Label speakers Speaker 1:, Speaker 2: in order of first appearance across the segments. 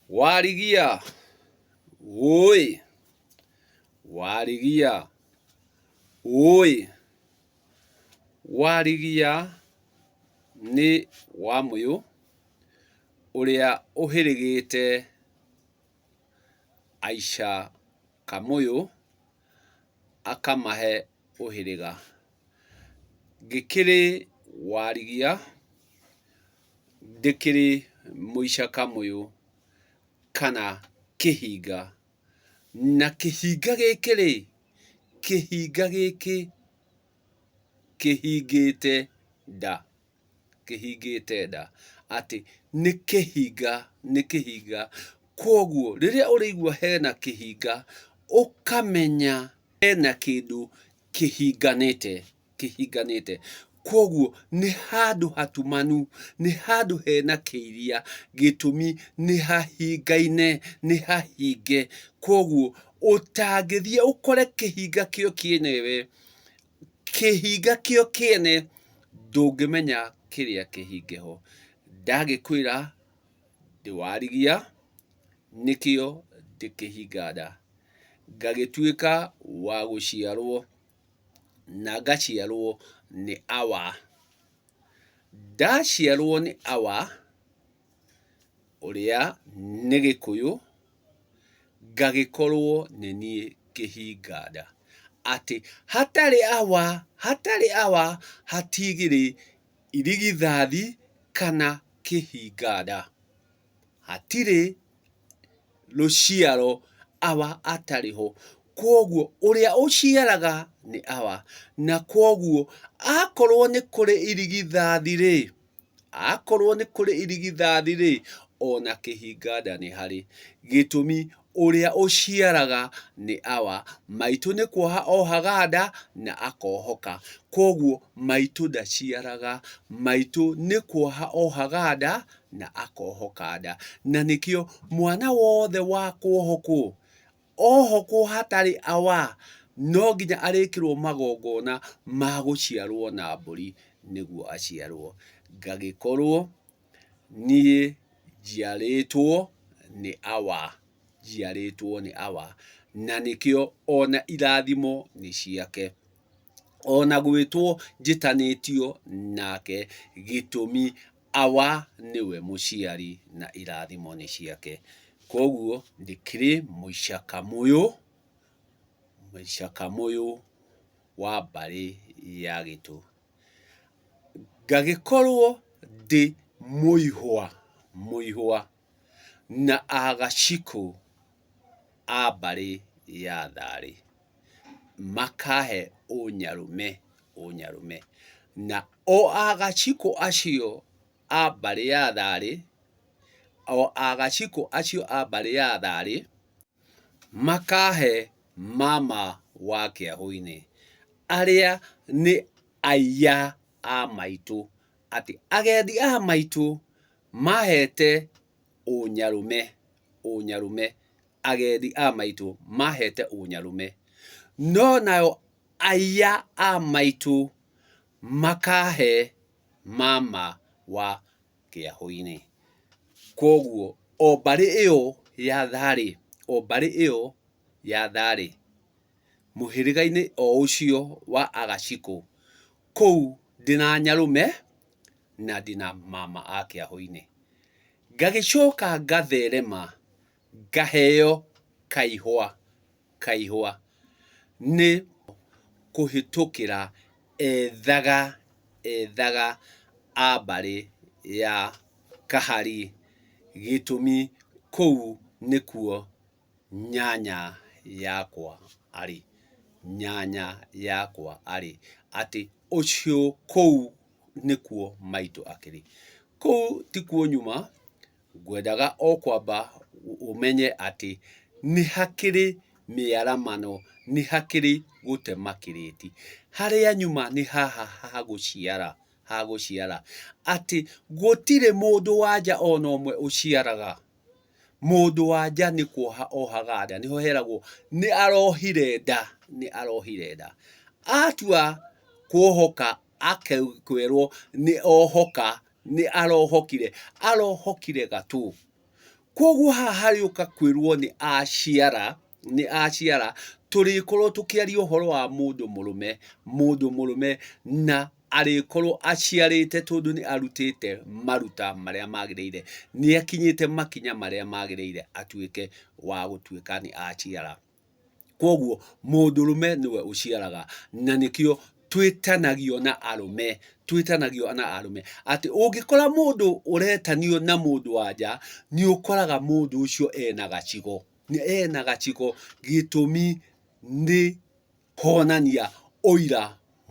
Speaker 1: Warigia, wũĩ, warigia, wũĩ. Warigia nĩ Wamũyũ ũrĩa ũhĩrĩgĩte Aica Kamũyũ akamahe ũhĩrĩga. Ngĩkĩrĩ Warigia, ndĩkĩrĩ mũica Kamũyũ kana kĩhinga. Na kĩhinga gĩkĩ rĩ, kĩhinga gĩkĩ kĩhingĩte nda, kĩhingĩte nda, atĩ nĩ kĩhinga, nĩ kĩhinga. Kwoguo rĩrĩa ũrĩigua hena kĩhinga, ũkamenya hena kĩndũ kĩhinganĩte, kĩhinganĩte. Kwoguo nĩ handũ hatumanu, nĩ handũ hena kĩiria, gĩtũmi nĩ hahingaine, nĩ hahinge. Kwoguo ũtangĩthiĩ ũkore kĩhinga kĩo kĩenyewe, kĩhinga kĩo kĩene ndũngĩmenya kĩrĩa kĩhinge ho. Ndagĩkwĩra ndĩ warigia, nĩkĩo ndĩ kĩhinga nda. Ngagĩtuĩka wa gũciarwo na ngaciarwo nĩ awa. Ndaciarwo nĩ awa, ũrĩa nĩ Gĩkũyũ, ngagĩkorwo nĩ niĩ kĩhinga nda. Atĩ hatarĩ awa, hatarĩ awa hatigĩrĩ irigithathi kana kĩhinga nda. Hatirĩ rũciaro awa atarĩ ho. Kwoguo ũrĩa ũciaraga nĩ awa. Na kwoguo akorwo nĩ kũrĩ irigithathi rĩ, akorwo nĩ kũrĩ irigithathi rĩ, ona kĩhinga nda nĩ harĩ. Gĩtũmi ũrĩa ũciaraga nĩ awa. Maitũ nĩ kuoha ohaga nda na akohoka. Kwoguo maitũ ndaciaraga, maitũ nĩ kuoha ohaga nda na akohoka nda. Na nĩkĩo mwana wothe wa kuohokwo, ohokwo hatarĩ awa, no nginya arĩkĩrwo magongona ma gũciarwo na mbũri nĩguo aciarwo. Ngagĩkorwo niĩ njiarĩtwo nĩ awa, njiarĩtwo nĩ awa, na nĩkĩo ona irathimo nĩ ciake. Ona gwĩtwo njĩtanĩtio nake, gĩtũmi awa nĩwe mũciari na irathimo nĩ ciake. Koguo ndĩkĩrĩ mũica kamũyũ, mũica kamũyũ wa mbarĩ ya Gĩtũ. Ngagĩkorwo ndĩ mũihwa, mũihwa na Agacikũ a mbarĩ ya Tharĩ. Makahe ũnyarũme, ũnyarũme. Na o Agacikũ acio a mbarĩ ya Tharĩ, o Agacikũ acio a mbarĩ ya Tharĩ, makahe mama wa Kĩahũ-inĩ, arĩa nĩ aiya a maitũ, atĩ agendi a maitũ mahete ũnyarũme, ũnyarũme, agendi a maitũ mahete ũnyarũme, no nao aiya a maitũ makahe mama wa Kĩahũ-inĩ. Kwoguo o mbarĩ ĩyo ya Tharĩ, o mbarĩ ĩyo ya Tharĩ, mũhĩrĩga-inĩ o ũcio wa Agacikũ, kũu ndĩna nyarũme na ndĩna mama a Kĩahũ-inĩ. Ngagĩcoka ngatherema ngaheo kaihwa, kaihwa nĩ kũhĩtũkĩra ethaga, ethaga a mbarĩ ya Kahari, gĩtũmi kũu nĩkuo nyanya yakwa arĩ, nyanya yakwa arĩ, atĩ ũcio kũu nĩkuo maitũ akĩrĩ. Kũu tikuo nyuma, Ngwendaga o kwamba ũmenye atĩ nĩ hakĩrĩ mĩaramano, nĩ hakĩrĩ gũtema kĩrĩti. Harĩa nyuma nĩ haha ha gũciara, ha gũciara. Atĩ gũtirĩ mũndũ wa nja ona ũmwe ũciaraga. Mũndũ wa nja nĩ kuoha ohaga nda, nĩho heragwo nĩ arohire nda, nĩ arohire nda. Atua kuohoka akerwo nĩ ohoka nĩ arohokire, arohokire gatũ. Kwoguo haha harĩũka kwĩrwo nĩ aciara, nĩ aciara, tũrĩkorwo tũkĩaria ũhoro wa mũndũ mũrũme, mũndũ mũrũme na arĩkorwo aciarĩte tondũ nĩ arutĩte maruta marĩa magĩrĩire, nĩ akinyĩte makinya marĩa magĩrĩire atuĩke wa gũtuĩka nĩ aciara. Kwoguo mũndũrũme nĩwe ũciaraga na nĩkĩo twĩtanagio na arũme, twĩtanagio na arũme. Atĩ ũngĩkora mũndũ ũretanio na mũndũ wa nja, nĩ ũkoraga mũndũ ũcio ena gacigo, ena gacigo gĩtũmi nĩ konania ũira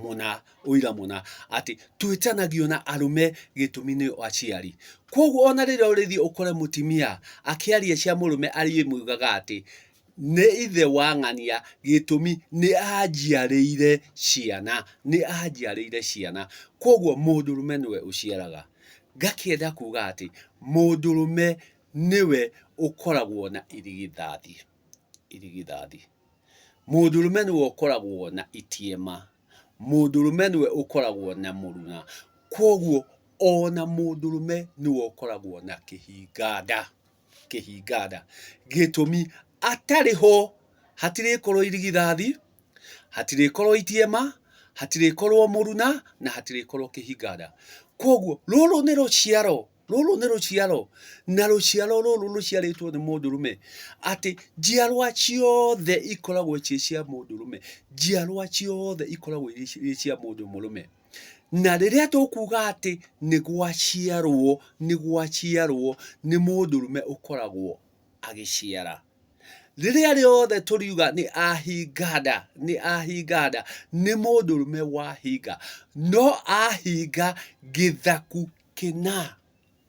Speaker 1: mũna, ũira mũna atĩ twĩtanagio na arũme gĩtũmi nĩo aciari. Kwoguo ona rĩrĩa ũrĩthiĩ ũkore mũtimia akĩaria cia mũrũme arĩmugaga atĩ nĩ ithe wa ng'ania gĩtũmi nĩ anjiarĩire ciana, nĩ anjiarĩire ciana. Kwoguo mũndũrũme nĩwe ũciaraga. Ngakĩenda kuga atĩ mũndũrũme nĩwe ũkoragwo na irigithathi, irigithathi. Mũndũrũme nĩwe ũkoragwo na itiema, mũndũrũme nĩwe ũkoragwo na mũruna, kwoguo ona mũndũrũme nĩwe ũkoragwo na kĩhinga nda, kĩhinga nda. Gĩtũmi atarĩ ho hatirĩkorwo irigithathi, hatirĩkorwo itiema, hatirĩkorwo mũruna na hatirĩkorwo kĩhinga nda. Kwoguo rũrũ nĩ rũciaro Rũrũ nĩ rũciaro, na rũciaro rũrũ rũciarĩtwo nĩ mũndũrũme, atĩ njiarwa ciothe ikoragwo ciĩ cia mũndũrũme, njiarwa ciothe ikoragwo irĩ cia mũndũ mũrũme. Na rĩrĩa tũkuga atĩ nĩ gwaciarwo, nĩ gwaciarwo, nĩ mũndũrũme ũkoragwo agĩciara. Rĩrĩa rĩothe tũriuga nĩ ahinga nda, nĩ ahinga nda, nĩ mũndũrũme wahinga, no ahinga gĩthaku kĩna,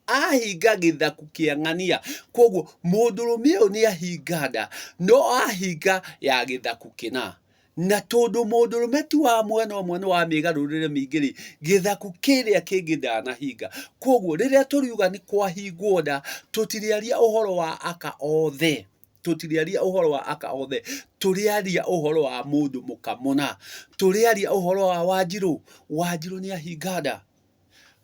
Speaker 1: ahinga gĩthaku kĩa ng'ania. Kwoguo mũndũrũme ũyũ nĩ ahinga nda, no ahinga ya gĩthaku kĩna. Na tondũ mũndũrũme ti wa mwena ũmwe nĩ wa mĩgarũrĩre mĩingĩ-rĩ, gĩthaku kĩrĩa kĩngĩ ndanahinga. Kwoguo rĩrĩa tũriuga nĩ kwahingwo nda, tũtirĩaria ũhoro wa aka othe, tũtirĩaria ũhoro wa aka othe, tũrĩaria ũhoro wa mũndũ mũka mũna. Tũrĩaria ũhoro wa Wanjirũ, Wanjirũ nĩ ahinga nda.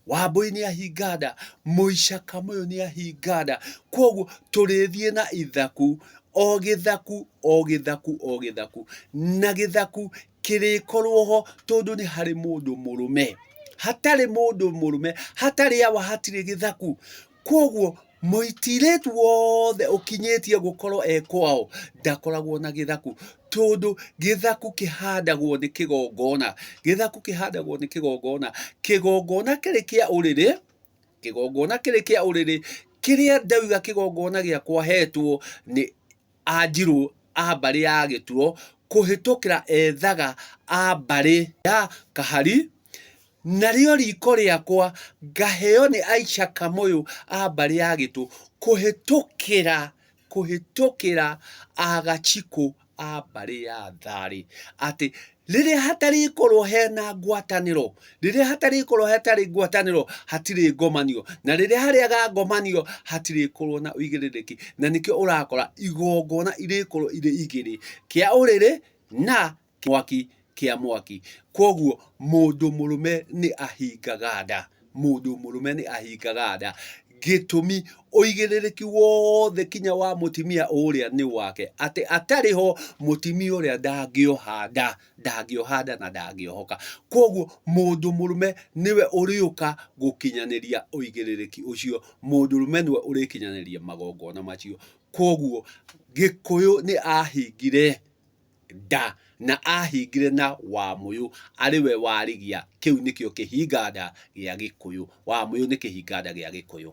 Speaker 1: Wambũi nĩ ahinga nda, Mũica Kamũyũ nĩ ahinga nda. Kwoguo tũrĩthiĩ na ithaku, o gĩthaku, o gĩthaku, o gĩthaku. Na gĩthaku kĩrĩkorwo ho tondũ nĩ harĩ mũndũ mũrũme. Hatarĩ mũndũ mũrũme, hatarĩ awa hatirĩ gĩthaku. Kwoguo Mũitirĩtu wothe ũkinyĩtie gũkorwo e kwao ndakoragwo na gĩthaku, tondũ gĩthaku kĩhandagwo nĩ kĩgongona, gĩthaku kĩhandagwo nĩ kĩgongona, kĩgongona kĩrĩ kĩa ũrĩrĩ, kĩgongona kĩrĩ kĩa ũrĩrĩ, kĩrĩa ndauga kĩgongona gĩakwa hetwo nĩ Anjirũ a mbarĩ ya Gĩturo kũhĩtũkĩra Ethaga a mbarĩ ya Kahari, Narĩo riiko rĩakwa ngaheo nĩ Aisha Kamũyũ a mbarĩ ya Gĩtũ kũhĩtũkĩra kũhĩtũkĩra Agachikũ a mbarĩ ya Tharĩ. Atĩ rĩrĩa hatarĩkorwo hena ngwatanĩro, rĩrĩa hatarĩkorwo hatarĩ ngwatanĩro hatirĩ ngomanio, na rĩrĩa harĩaga ngomanio hatirĩkorwo na ũigĩrĩrĩki. Na nĩkĩo ũrakora igongona irĩkorwo irĩ igĩrĩ, kĩa ũrĩrĩ na mwaki kĩa mwaki. Kwoguo mũndũ mũrũme nĩ ahingaga nda, mũndũ mũrũme nĩ ahingaga nda. Gĩtũmi ũigĩrĩrĩki wothe kinya wa mũtimia ũrĩa nĩ wake, atĩ atarĩ ho mũtimia ũrĩa ndangĩoha nda, ndangĩoha nda na ndangĩohoka. Kwoguo mũndũ mũrũme nĩwe ũrĩũka gũkinyanĩria ũigĩrĩrĩki ũcio, mũndũrũme nĩwe ũrĩkinyanĩria magongona macio. Kwoguo Gĩkũyũ nĩ ahingire nda na ahingire na Wamũyũ arĩ we Warigia, kĩu nĩkĩo kĩhinga nda gĩa Gĩkũyũ. Wamũyũ nĩ kĩhinga nda gĩa Gĩkũyũ.